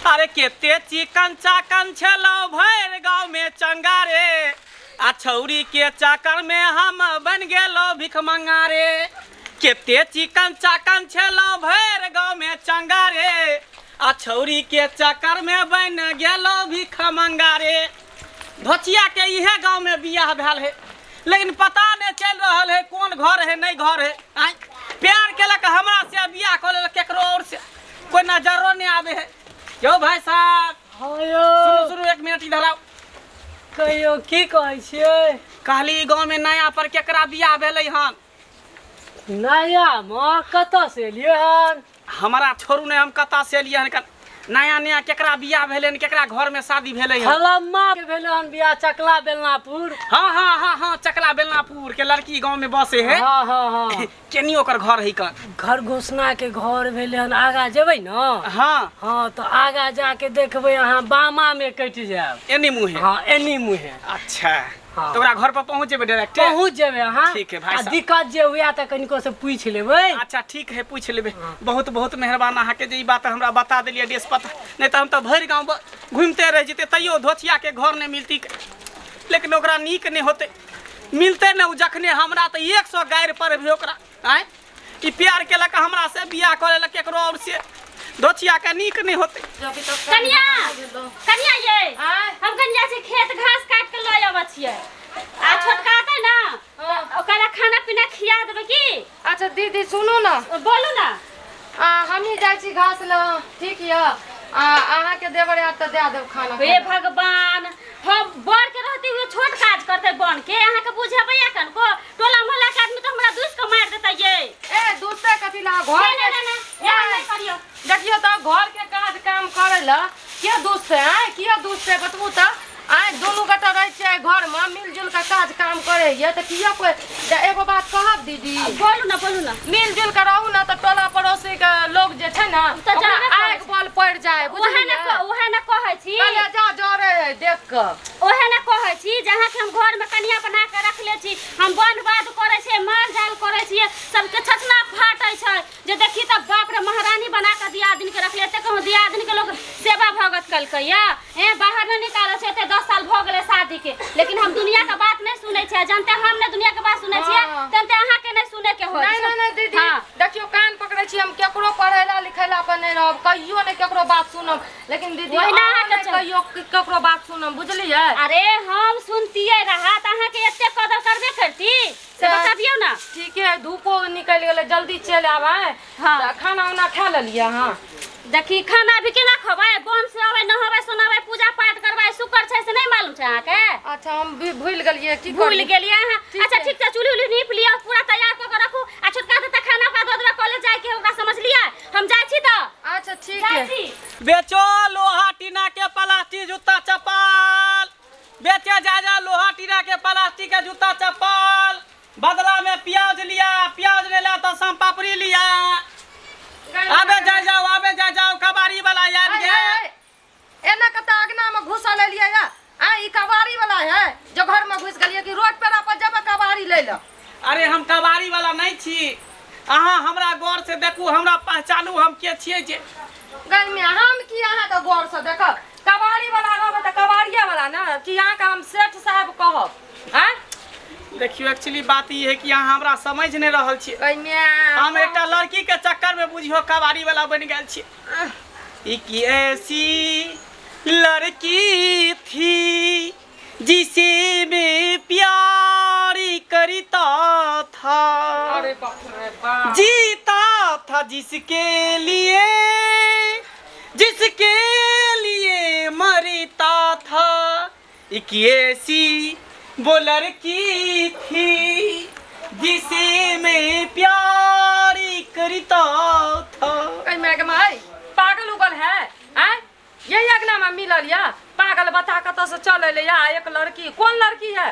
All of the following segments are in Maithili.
अरे केते चिकन चाकन छलौ भरि गाँव में चंगा रे, आ छौरी के चाकर में हम बन गेलो भिखमंगा रे। केते चिकन चाकन छलौ भरि गाँव में चंगा रे, आ छौरी के चक्कर में बन गेलो भिखमंगा रे। धोचिया के इहे गाँव में बियाह भेल है, लेकिन पता नहीं चल रहल है कौन घर है नहीं घर है। आँय प्यार केलक हमरा से बियाह कऽ लेलक केकरो और से, कोई नजरो नहीं आवे है। यो भाई साहब। हाँ यौ। सुनू सुनू एक मिनट इधर आओ। कहियौ की कहै छियै? कहली ई गाँव में नया पर केकरा बियाह भेलै हन? नया मे कतऽ से एलियै हन? हमरा छोड़ू नहि, हम कतऽ से एलियै हन। नया नया केकरा बियाह भेलै हन, केकरा घर में शादी भेलै हन? हलम्मा के भेलै हन बियाह चकला बेलनापुर। हाँ हाँ हाँ हाँ, चकला बेलनापुर के लड़की गांव में बसे है। हाँ हाँ हाँ। केनी ओकर घर है कन? घर घोषणा के घर भेलै हन, आगा जेबै न? हाँ। हाँ, तो आगा जाके देखबै अहाँ बामा में कटि जायब। एनी मुँहे? हाँ, एनी मुँहे। अच्छा। हाँ। तो ओकरा घर पर पहुँच जेबै डायरेक्ट? पहुँच जेबै अहाँ। ठीक है भाई आ साहब। दिक्कत जे हुए तऽ कनिको से पूछि लेबै। अच्छा ठीक है, पूछि लेबै। बहुत बहुत मेहरबान अहाँके जे ई बात हमरा बता देलियै एड्रेस पता, नहीं तऽ हम तऽ भरि गाँव घुमिते रहि जेतै तैयो धोथिया के घर नहि मिलती। लेकिन ओकरा नीक नहि होतै, मिलतै ने ओ जखने हमरा तऽ 100 गारि पड़बै ओकरा। आँय ई प्यार केलक हमरा से बियाह कऽ लेलक केकरो और से, धोथिया के नीक नहि होतै। कनिया, कनिया ये, हम कनिया से खेत घास काट के लऽ आबै छियै, आ छोटका आतै ना ओकरा खाना पीना खिया देबै की? अच्छा दीदी सुनू ना। बोलू ना। आ हमही जाइ छी घास लऽ, ठीक यऽ? आ अहाँके देवर आयत तऽ दए देब खाना। हे भगवान, हम बर के रहते हुए छोट काज करते बन के, अहाँके बुझेबै कनको? टोला मोहल्ला के आदमी तो हमरा दुस के मार देतै ये। ए दुसते कथी ला घर नहीं, के नहीं, नहीं, नहीं, एहन नहीं करियौ। देखियौ तऽ घर के काज काम करै ला के दुसते? आँय किया दुसते बतबू तऽ? आँय दुनू गोटा रहै छियै घर में, मिलजुल के काज काम करैया तऽ किया कोई एगो बात कहब दीदी? बोलू ना, बोलू ना। मिलजुल के रहू ना तऽ टोला पड़ोसी के लोग जे छै ना, तऽ ओकरा जानबे करै आगि बल पड़ि जाय, ओहे ने बुझलियै? ओहे ने कहै छी। कलेजा जरै है देख कऽ। ओहे ने कहै छी जे अहाँके हम घर में कनिया बना के रखले छी, हम बन बाध करै छियै, माल जाल करै छियै, सबके छछना फाटै छै जे देखी तऽ बाप रे महारानी बना के दियादिन के रखले। एते कहूँ दियादिन के लोग सेवा भगत कलकै या ए बाहर नहि निकालै छै। एते 10 साल भऽ गेलै शादी के, लेकिन हम दुनिया के बात नहि सुनै छियै। जानते हम नहि दुनिया के बात सुनै छियै, तेनते अहाँके नहि सुनै के होत। नहीं, नहीं, नहीं, दीदी, हाँ। देखियौ कान पकड़ै छी, हम केकरो पढ़ैला लिखैला पर नहि रहब, कहियो नहि केकरो बात सुनब, लेकिन दीदी, ओहिना अहाँ अहाँके नहि कहियो केकरो बात सुनब, बुझलियै? अरे हम सुनतियै रहा तऽ अहाँके एते कदर करबे करती, से बतबियौ ना। ठीके है, धूपो निकलि गेलै, जल्दी चलि आब। आँय? हाँ। तऽ खाना उना खा लेलियै अहाँ? देखी खाना भी केना खबै, बन से अबै, नहबै सोनाबै, पूजा पाठ करबै, शुक्र छै से नहि मालूम छै अहाँके? अच्छा हम भी भूलि गेलियै, की भूलि करी? गेलियै अहाँ? ठीक अच्छा है। ठीक छै, चूल्हि उल्हि नीप लिअ, पूरा तैयार कऽ के रखू, आ छोटका के तऽ खाना ओकरा दऽ देबै, कॉलेज जाइके है ओकरा, समझलियै? हम जाइ छी तऽ। अच्छा ठीक जाइ है। छी। बेचो लोहा टीना के प्लास्टिक जूता चप्पल, बेचे जा जा लोहा टीना के प्लास्टिक के जूता चप्पल, बदला में प्याज लिया, प्याज नहीं लिया तो सम पापड़ी लिया। आबे जा जाओ, आबे जा जाओ, कबाड़ी वाला यार आय, गे। आय, आय। एना कतऽ अगना में घुसल एलियै या? आय, ई कबाड़ी वाला है जो घर में घुस गेलियै कि रोड पर अपन जेबै कबाड़ी लै लए? अरे हम कबाड़ी वाला नहीं छी, अहाँ हमरा गौर से देखू, हमरा पहचानू हम के छियै जे। गई में हम की अहाँके गौर से देखब? कबाड़ी वाला रहबै तऽ कबाड़िए वाला ने, कि अहाँके हम सेठ साहब कहब? आँय? देखियौ एक्चुअली बात ई है कि अहाँ हमरा समझ नहीं रहल छियै। गई में हम एकटा लड़की के चक्कर में बुझियौ कबाड़ी वाला बनि गेल छियै। एक ऐसी लड़की थी जिसे मैं प्यार करता था, अरे बाप रे बाप, जीता था जिसके लिए, जिसके लिए मरता था, एक ऐसी वो लड़की थी जिसे मैं प्यार करता था। कहीं मैं के माई पागल उगल है? आँय? यही अगना में मिलल या पागल बता कतऽ से चल एलै या एक लड़की? कोन लड़की है?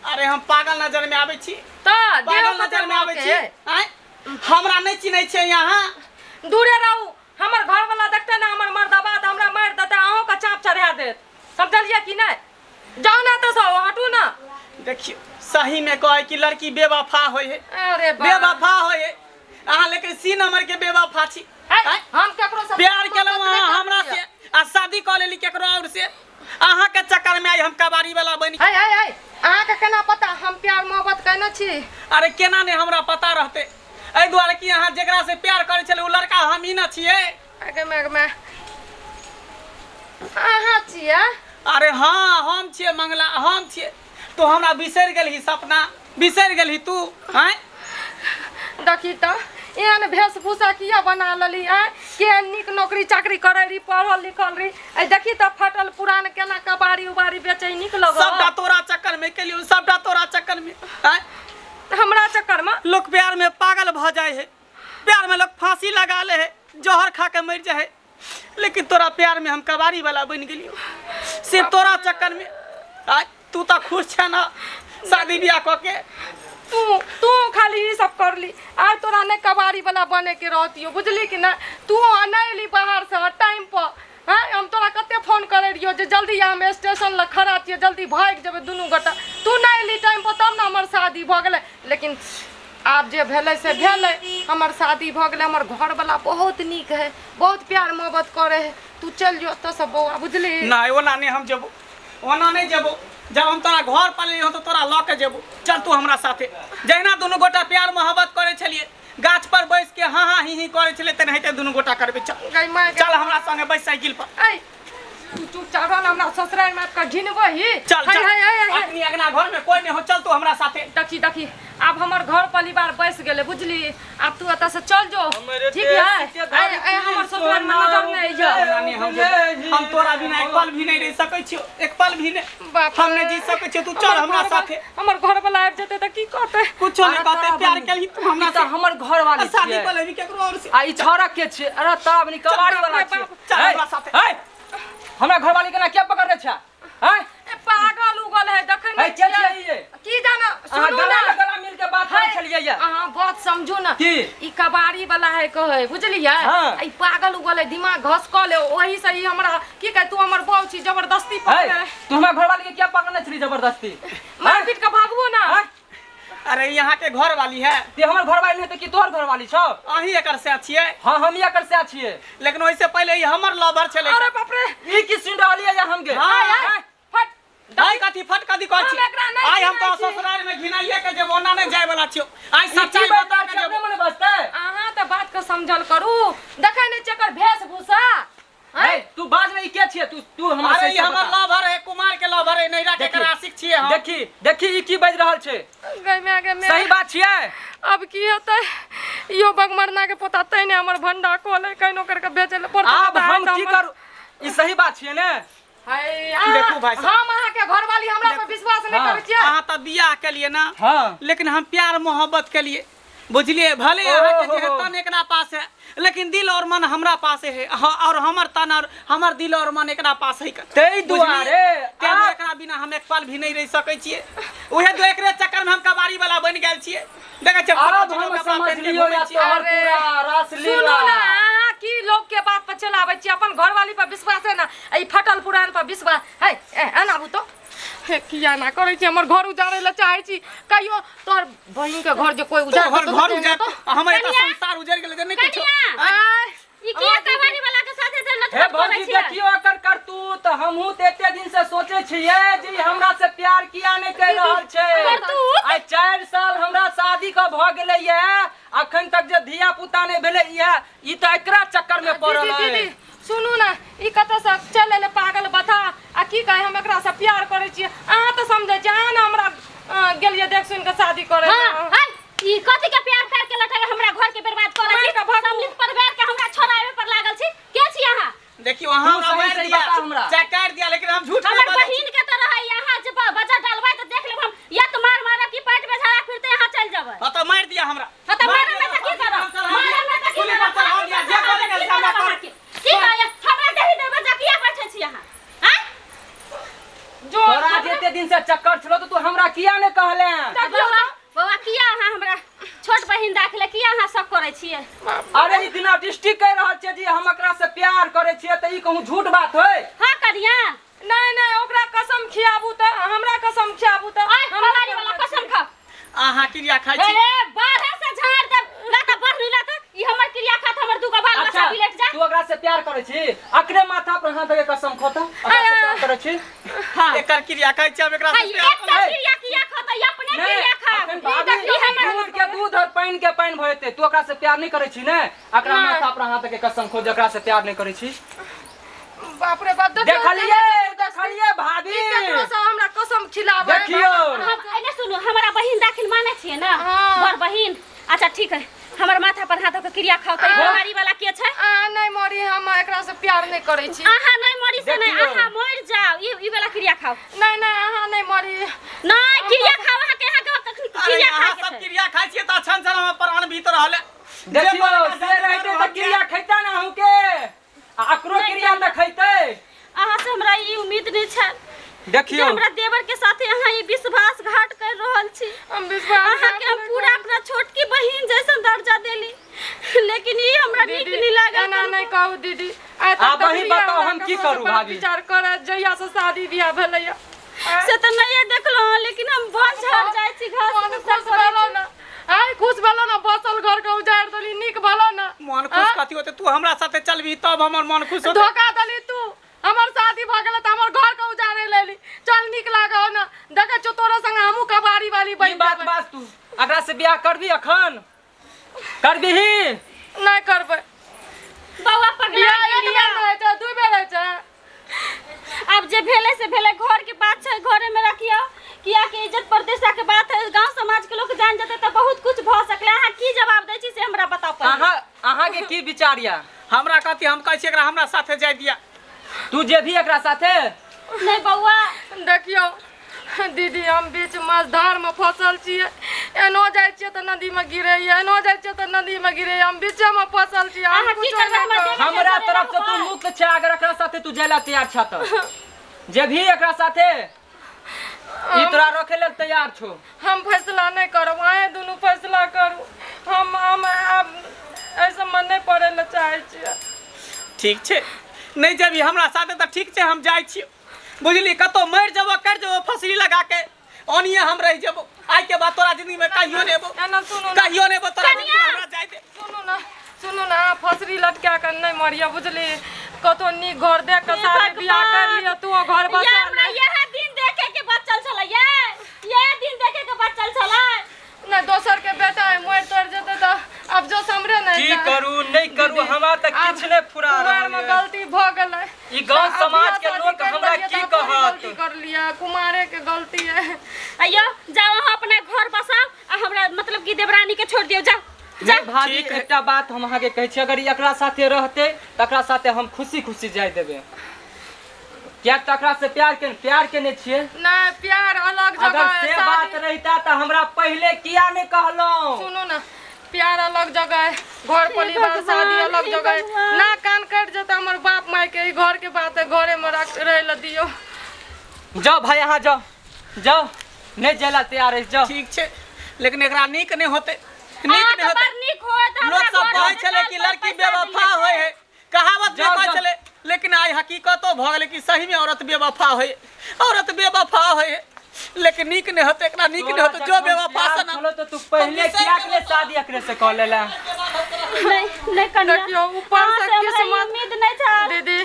अरे हम पागल नजर में आबै छी? तऽ पागल देह नजर में आबै छी? के। आँय? हमरा नहि चिन्है छै यहाँ? दूरे रहू, हमर घर वाला देखते ना हमर मर्दबा तऽ हमरा मारि देतै, अहूँ के चाप चढ़ा देत, समझलियै कि नहि? जाउ ना तऽ सब हटू ना। देखियौ सही में कहै कि लड़की बेवफा होइ है। अरे बा। बेवफा होइ है अहाँ, लेकिन सी नंबर के बेवफा छी। है, आँय? हम केकरो से प्यार केलहुँ मोहब्बत अहाँ नहि हमरा करै से, आ शादी कऽ लेली केकरो और से। अहाँके चक्कर में आई हम कबाड़ी वाला बनि। है है है, अहाँके केना पता हम प्यार मोहब्बत केने छी? अरे केना नहि हमरा पता रहतै, एहि दुआरे कि अहाँ जेकरा से प्यार करै छलै ओ लड़का हम ही न छियै। अगे मे अगे मे, अहाँ छियै? अरे हाँ हम छियै मंगला, हम छियै। तू हमरा बिसरि गेलही, सपना बिसरि गेलही तू? आँय देखी तऽ एहन वेशभूषा किया बना लेली? आँय, केहन नीक नौकरी चाकरी करै रही, पढ़ल लिखल रही, आइ देखी तऽ फटल पुरान केना कबाड़ी उबाड़ी बेचै, नीक लगल? सबटा तोरा चक्कर में केलियौ, सबटा तोरा चक्कर में। आँय हमरा चक्कर में? लोक प्यार में पागल भऽ जाइ है, प्यार में लोग फांसी लगा ले है, जहर खा के मरि जाइ है, लेकिन तोरा प्यार में हम कबाड़ी वाला बनि गेलियौ सिर्फ तोरा चक्कर में। आय तू तऽ खुश छे ना शादी बियाह कऽ के? तू तू खाली ई सब करली, आर तोरा नहि कबाड़ी वाला बने के रहतियो, बुझली कि नहि? तू नहि एली बाहर से टाइम पर। हाँ, हम तोरा कते फोन करे रहियो जे जल्दी आ, हम स्टेशन लग खड़ा छियै, जल्दी भागि जेबै दुनू गोटा। तू नहि एली टाइम पर तब ने हमर शादी भऽ गेलै। लेकिन आब जे भेलै से भेलै, हमर शादी भऽ गेलै। हमर घरवला बहुत नीक है, बहुत प्यार मोहब्बत करे है। तू चलि जो एतऽसँ बौआ, बुझली? नहि, ओना नहि हम जेबो, ओना नहि जेबो। जब हम तोरा घर पर एलियौ तऽ तोरा लऽ के जेबो। चल तू हमरा साथे। जहिना दुनू गोटा प्यार मोहब्बत करै छलियै, गाछ पर बैस के हाँ हाँ ही ही करै छलियै, तेनाहिते दुनू गोटा करबै। चल गई माय चल हमरा संगे बैस साइकिल पर। ऐ तू चुपचाप रह ना, हमरा ससुराल में आबि कऽ घिनबही। चल है चल है है है। अपनी अगना घर में कोई नहीं हो, चल तू हमरा साथे। देखी देखी, आब हमर घर परिवार बस गेलै, बुझली? आब तू एतऽ से चल जो, ठीक है? ऐ ऐ हमर ससुराल में नजर नहि अइहे। नानी, हम जेबो। हम तोरा बिना एक पल भी नहीं रह सकै छियो, एक पल भी नहीं। बाप हम नहीं जी सकै छियो, तू चल हमरा साथे। हमर घर वाला आबि जेतै तऽ की कहतै? कुछो नहीं अरे कहते, तोरा प्यार बहिन। केलही तू हमरा ई तऽ से। हमर घर वाली आ शादी छियै। कऽ लेबही केकरो और से। आ ई छौड़ा के छियै? अरे तोरा बनी कबाड़ी वाला बाप रे छियै। बाप। चल है, हमरा साथे। है, हमरा घरवाली के ना क्या पकड़ने छै? हैं? ए पागल उगल है, देखै है, नहि के छियै? छियै ई? की जाना, अहाँ सुनू गला ना। में गला मिल के बात करै है, छलियै ये। अहाँ बात समझू ना। की? ई कबाड़ी वाला है कहै, बुझलियै? हाँ। ई पागल उगल है, दिमाग घसकल है, ओही से ई हमरा की कहै, तू हमर बहू छी, जबरदस्ती है, पकड़े। तू हमरा घरवाली के क्या पकड़ने छली जबरदस्ती? मार पीट के भागबो ना। हैं? अरे यहाँ के घर वाली है। ते हमर घरवाली नहीं तऽ की तोहर घरवाली छौ? अहीं एकर से छियै। हाँ, हम एकर से छियै। लेकिन ओहिसे पहिले ई हमर लवर छलै। अरे बाप रे, ई की सुनि रहलियै ये हमके? हाँ, हैं? फट। आइ कथी फट कथी कहै छी? हम एकरा नहि आइ हम घिनाइ तो छी। ससुराल में घिनाइए के जेबो, ओना नहि जाय वाला छियौ। आइ ई की सच्चाई बात बता के छै, जेबो। अपने मने बजतै? अहाँ तऽ बात के समझल करू, देखै नहि छियै एकर वेशभूषा? है, तू बाज में ई के छियै? तू तू हमरा अरे सही ई से हमर बता। लवर है, कुमार के लवर है, नैहरा के देखी। एकर आशिक छियै हम। देखी देखी ई की बाजि रहल छै। गई माय गे माय। सही बात छियै? अब की हेतै? इहो बगमरना के पोता तै ने हमर भंडा खोले कहिनो करके बेचै लए पड़तै। आब तऽ हम तऽ की हमर- करू? ई सही बात छियै ने? हाय, अहाँ- देखू भाई साहब। हम अहाँके घरवाली, हमरा पर विश्वास नहि हाँ। करै छियै? अहाँ तऽ बियाह केलियै ना? हाँ। लेकिन हम प्यार मोहब्बत केलिए, बुझलिए? भले अहाँके जे है ओहो। तन एकरा पास है, लेकिन दिल और मन हमरा पास है। हाँ, और हमर तन और हमर दिल और मन एकरा पास है। ताहि दुआरे तें आब- एकरा बिना हम एक पल भी नहीं रह सकै छियै। उहे दो एकरे चक्कर में हम कबाड़ी वाला बनि गेल छियै। देखै छियै, आब फोटो हम कपड़ा समझ पहिन के लियौ घुमै या छियै। तोहर अरे, पूरा रासलीला। सुनू ना, अहाँ की लोग के बात पर चलाबै छी? अपन घरवाली पर विश्वास है ना, ई फटल पुरान पर विश्वास है? ए एना आबू तो हे, किया ना करै छी? हमर घर उजाड़ै लए चाहै छी? कहियो तोहर बहिन के घर जे कोई उजाड़ तोहर देतौ घर तऽ उजर तो हमर एतऽ कनिया। संसार उजर गेलै जे नहि कुछो। कनिया। आय, ई किया कबाड़ी वाला के साथे जे हे नटखट करै भौजी, छियै? देखियौ एकर करतूत। हमहूँ तऽ एते दिन से सोचै छियै जे ई हमरा से प्यार किया नहि करि रहल छै। करतूत? आइ 4 साल हमरा शादी के भऽ गेलै ये, अखन तक जे धिया पुता नहि भेलै, इएह ई तऽ एकरा चक्कर में पड़ल दीदी है। दीदी सुनू ना, ई कतऽ से चलि एलै पागल बता आ की कहे हम एकरा से प्यार करै छियै। अहाँ तऽ समझै छियै, अहाँ ने हमरा गेलियै देख सुनि कऽ शादी करै हाँ, लए। हाय, ई कथी के प्यार प्यार के लटक हमरा घर के बर्बाद करै मारि छी? कऽ भागू। सम्मिलित परिवार के हमरा छोड़ावे पर लागल छी। के छी अहाँ? देखियौ, अहाँ तू हमरा सही मारि सही दिया बता हमरा। चाहे काटि दिया, लेकिन हम झूठ नहि हमर बाजै छी। बहिन के तऽ रहै अहाँ जे बजट डालबै तऽ देख लेब हम, या तऽ मार मारब कि पैट में झाड़ा फिरते अहाँ चलि जेबै। हाँ तऽ मारि दिया हमरा। हाँ तऽ मारि मारब दिया, तऽ की करब? हम चढ़ा दिया। मारब तऽ की पुलिस करब? पर चढ़ा दिया, जे करे के से हमरा कर। की कहै हमरा दही देबै जा किया बैठे छी अहाँ? आँय? जो तोरा जे एते दिन से चक्कर छलो तऽ तू हमरा किया नहि कहले? बौआ बौआ, किया अहाँ हमरा छोट बहिन दाखले किया अहाँ सब करै छियै? अरे ई दिना दृष्टि कहि रहल छै जे हम एकरा से प्यार करै छियै, तऽ ई कहूँ झूठ बात होय? हाँ कनिया। नहि नहि, ओकरा कसम खियाबू तऽ, हमरा कसम खियाबू तऽ। आय हम कबाड़ी वाला कसम खाओ। अहाँ क्रिया खाइ छी। ए बारह से झाड़ देब ना तऽ बढ़ मिला तऽ ई हमर क्रिया खात, हमर दूगो बाल बच्चा बिलट जा। तू ओकरा से प्यार करै छी अकरे माथा पर हाथ धके कसम खोता ओकरा से प्यार करै छी एकर क्रिया खाइ छी हम एकरा से हाय, प्यार एकटा करै क्रिया किया खतै अपने नहीं, क्रिया खा अखन भाभी ई हमर दूध के दूध और पानि के पानि भऽ जेतै तू ओकरा से प्यार नहीं करै छी ने अकरा माथा पर हाथ के कसम खो जे ओकरा से प्यार नहीं करै छी बाप रे बाप देखियौ, देखलिए देखलिए भाभी ई केकरो से हमरा कसम खिलाबै देखियौ हम एने सुनू हमरा बहिन दाखिल मानै छियै ने हाँ। बड़ बहिन अच्छा ठीक है हमर माथा पर हाथ के क्रिया खाओ तऽ ई बीमारी वाला के छै आ नहीं मरी हम एकरा से प्यार नहीं करै छी अहाँ नहीं मरी से नहीं देखियौ। अहाँ मरि जाओ ई ई वाला क्रिया खाओ नहीं नहीं अहाँ नहीं मरी नहीं क्रिया खाओ अहाँ के अहाँ के कखनी अरे क्रिया अहाँ खाए के सब छै क्रिया खाइ छियै तऽ अछन छन हमर प्राण भीतर रहले देखियौ से रहते तऽ क्रिया खैता ना अहूँ के आ अकरो क्रिया तऽ खैतै अहाँ से हमरा ई उम्मीद नहीं छल जे देखियौ हमरा देवर के साथे अहाँ ई विश्वासघात कर रहल छी हम विश्वास अहाँ के हम पूरा अपना छोटकी बहिन जैसन दर्जा देली लेकिन ई हमरा नीक दीदी नहीं लागल एना नहीं कहू दीदी आइ तक आब अहीं देखलियै बताउ हमरा हम की ककरो से करू बात भाभी? विचार करत जहिया से शादी बियाह भेलैया से तऽ नहिए देखलहुँ लेकिन हम भर झड़ जाइ छी घास मन खुश भेलो ना आइ खुश भेलो ना बसल घर के उजाड़ि देली नीक भेलो ना मन खुश कथी होते तू हमरा साथे चलबी तब हमर मन खुश होते धोखा देली तू हमर शादी भऽ गेलै तऽ हमर घर के उजाड़े लेली चल नीक लागो ना देखै छौ तोरो संग हमहूँ कबाड़ी वाली ई बनि बात जेबै बाज तू एकरा से बियाह करबी अखन करबीही नहि करबै बौआ पगला बियाह एक गेलियै। बेर नहि होइ छै दू बेर होइ छै आब जे भेलै से भेलै घर के बात छै घरे में रखियो किया कि इज्जत प्रतिष्ठा के बात है गांव समाज के लोग जान जेतै तऽ बहुत कुछ भऽ सकलै अहाँ की जवाब दै छी से हमरा बताउ पहिले अहाँ अहाँ के की विचार या हमरा कथी हम कहै छी एकरा हमरा साथे जाय दिया तू जेबही एकरा साथे नहि बौआ देखियौ दीदी हम बीच मझधारमे फसल छियै एनो जाइ छियै तऽ नदीमे गिरैया एनो जाइ छियै तऽ नदीमे गिरैया हम बीचेमे फसल छियै हम अहाँ की कुछो करबै नहि हमर करब। देह हमरा तरफ से तू मुक्त छै अगर एकरा साथे तू जाय ला तैयार छ तऽ जेबही एकरा साथे ई तोरा रखे लेल तैयार छौ हम फैसला नहि करब अहें दुनू फैसला करू हम हम आब एहि सबमे नहि पड़ै लए चाहै छियै ठीक छै नहि जेबही हमरा साथे तऽ ठीक छै हम जाइ छियौ बुझली कतौ मरि जेबो करि जेबो फसरी लगा के ओनिये हम रहि जेबो आइ के बाद तोरा जिंदगी में कहियो नहि एबो एना सुनू ना कहियो नहि एबो तोरा जिंदगी में हमरा जाय दे सुनू ना सुनू ना अहाँ फसरी लटका कऽ नहि मरिया बुझली कतौ नीक घर देख कऽ हे शादी बियाह कर भगवान। लिअ तू घर ये बसा हमरा ले यह दिन देखे के बचल छलै ये ये दिन देखे के बचल छलै नहि दोसर के बेटा है मरि तोड़ जेतै तऽ अब जो हमरे नहि की करू नहि करू हमरा तऽ किछु नहि फुरा कुमार में रहल यऽ। गलती भऽ गेलै ई गाँव तऽ समाज के बियाह लोक शादी हमरा करि लेलियै की तऽ अपन कहत? गलती कर लिअ कुमारे के गलती है अयो जाओ अहाँ अपना घर बसाओ आ हमरा मतलब कि देवरानी के छोड़ दियौ जाओ नहि भाभी ठीक है। एकटा बात हम अहाँके कहै छी अगर ई एकरा साथे रहतै तऽ एकरा साथे हम खुशी खुशी जाय देबै किएक तऽ एकरा से प्यार के प्यार केने छियै नहि प्यार अलग जगह अगर है से बात शादी रहिता तऽ हमरा पहिले किया नहि कहलहुँ सुनू ना प्यार अलग जगह है घर परिवार भगवान, शादी अलग हे जगह है भगवान। ना कान कटि जेतै हमर बाप माय के ई घर के बात है घरे में रख रहे ला दियौ जाओ भाई अहाँ जाओ जाओ नहि जाय ला तैयार अछि जाओ ठीक छै लेकिन एकरा नीक नहि होतै नीक अहाँ नहि तऽ होतै बड़ नीक होत हमरा लोक सब घर कहै में छलै कि साल लड़की पैसा बेवफा दियै होइ है कहावत में जाओ, कहै जाओ। छलै लेकिन आइ हकीकतो भऽ गेलै कि सही में औरत बेवफा होइ औरत बेवफा होइ लेकिन नीक नहि होतै एकरा नीक नहि होतै जो बेवफा से ना छलो तऽ तू पहिले किया के लिए शादी एकरे से कऽ लेला नहीं नहीं कन्या देखियौ, ऊपर से अहाँ हमरा ई किस्मत- उम्मीद नहीं छल दीदी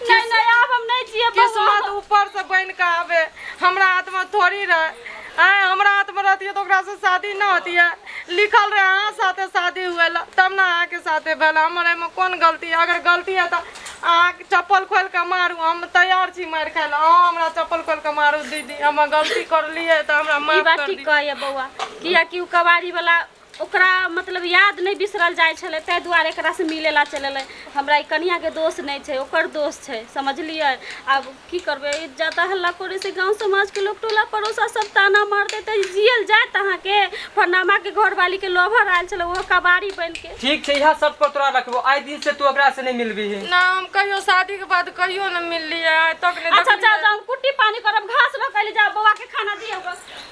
नहीं नहीं आब हम नहीं जियब बौआ। किस्मत ऊपर से बनि कऽ आबे हमरा हाथमे थोड़ी रहे आँय हमरा हाथमे रहतियै तऽ ओकरासँ शादी नहि होतियै लिखल रहे अहाँ साथे शादी हुए ला तब ने अहाँके साथे भेल हमर एहिमे कोन गलती है अगर गलती है तऽ अहाँके चप्पल खोलि कऽ मारू हम तैयार छी मारि खाय लए अहाँ हमरा चप्पल खोलि कऽ मारू दीदी हम गलती करलियै तऽ हमरा ई माफ बात कर ठीक दियौ कहैया बौआ कियाकि ओ कबाड़ी वाला ओकरा मतलब याद नहि बिसरल जाइ छलै ताहि दुआरे एकरासँ मिलै ला चलि एलै हमरा ई कनियाके दोष नहि छै ओकर दोष छै समझलियै आब की करबै जादा हल्ला करै से गाँव समाजके लोक टोला पड़ोसा सब ताना मारतै तऽ जियल जायत अहाँके फरनामाके घरवालीके लोभर आयल छलै ओहो कबाड़ी बनिके ठीक छै इएह शर्त पर तोरा रखबो आइ दिन से तू ओकरा से नहि मिलबही ना हम कहियो शादी के बाद कहियो न मिललियै आइ तक नहि अच्छा देखलियै। जाओ जाओ हम कुट्टी पानी करब घास लऽ जाओ बौआ के खाना दियौ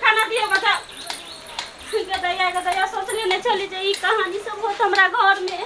खाना दियौ जाओ गदैया गदैया सोचले नहि छली जे ई कहानी सब होत हमरा घर में।